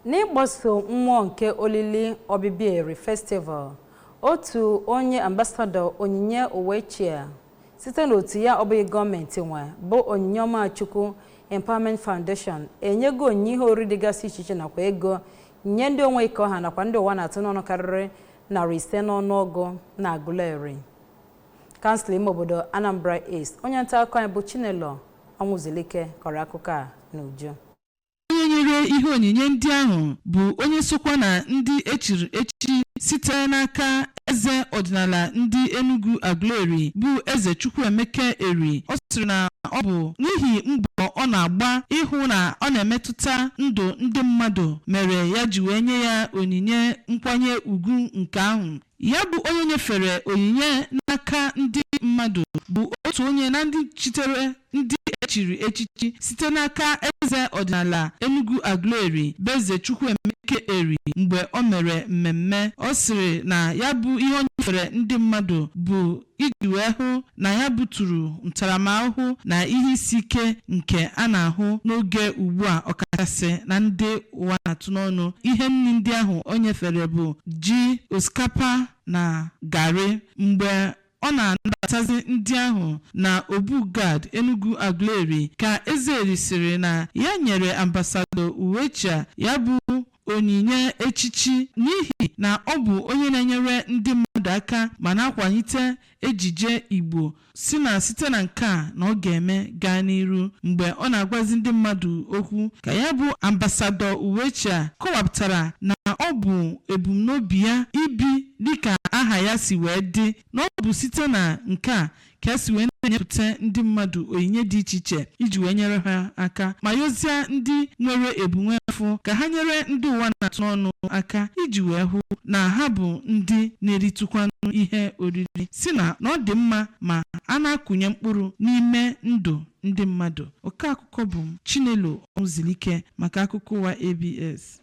N'ịgbaso mmụọ nke olili Ọbịbịa Eri Festival, otu onye ambasadọ Onyinye Uwechia site n'otu ya ọ bụghị gọọmenti nwe bụ Onyinye Ọma Chukwu Empowerment Foundation enyego onyinye ihe oriri dịgasị iche iche nakwa ego nye ndị onwe ike ọha nakwa ndị ụwa na-atụ n'ọnụ karịrị 500 n'ọnụọgụ na Aguleri, kansụl ime obodo Anambra East. Onye nta akụkọ anyị bụ Chinelo Ọnwụzulike kọrọ akụkọ a n'uju. Onye nyere ihe onyinye ndị ahụ bụ onye sokwa na ndị echiri echichi site n'aka eze ọdịnala ndị Enugu Aguleri, bụ Eze Chukwuemeka Eri. Ọ sịrị na ọ bụ n'ihi mbọ ọ na-agba ịhụ na ọ na-emetụta ndụ ndị mmadụ mere ya ji wee nye ya onyinye nkwanye ugwu nke ahụ. Ya bụ onye nyefere onyinye n'aka ndị mmadụ bụ otu onye na ndị chitere ndị echiri echichi site n'aka eze ọdịnala Enugu Aguleri, bụ Eze Chukwuemeka Eri. Mgbe o mere mmemme, ọ sịrị na ya bụ ihe o nyefere ndị mmadụ bụ iji wee hụ na ya buturu ntaramahụhụ na ihe isi ike nke a na-ahụ n'oge ugbu a, ọkachasị na ndị ụwa na-atụ n'ọnụ. Ihe nri ndị ahụ o nyefere bụ ji, osikapa na garị. Mgbe ọ na-anabatazi ndị ahụ na Obugad Enugu Aguleri, ka Eze sịrị na ya nyere ambasadọ Uwechia ya bụ onyinye echichi n'ihi na ọ bụ onye na-enyere ndị mmadụ aka ma na-akwalite ejije Igbo, si na site na nke a na ọ ga-eme gaa n'iru. Mgbe ọ na-agwazi ndị mmadụ okwu, ka ya bụ ambasadọ Uwechia kọwapụtara na ọ bụ ebumnobi ya ibi dịka aha ya si wee dị, na ọ bụ site na nke a ka esi wee na-enyepụta ndị mmadụ onyinye dị iche iche iji wee nyere ha aka, ma yozie ndị nwere ebumwefu ka ha nyere ndị ụwa na-atụ n'ọnụ aka iji wee hụ na ha bụ ndị na-eritụkwanụ ihe oriri, si na ọ dị mma ma a na-akụnye mkpụrụ n'ime ndụ ndị mmadụ. Oke akụkọ bụ m, Chinelo Ọnwụzilike, maka akụkọ ụwa ABS.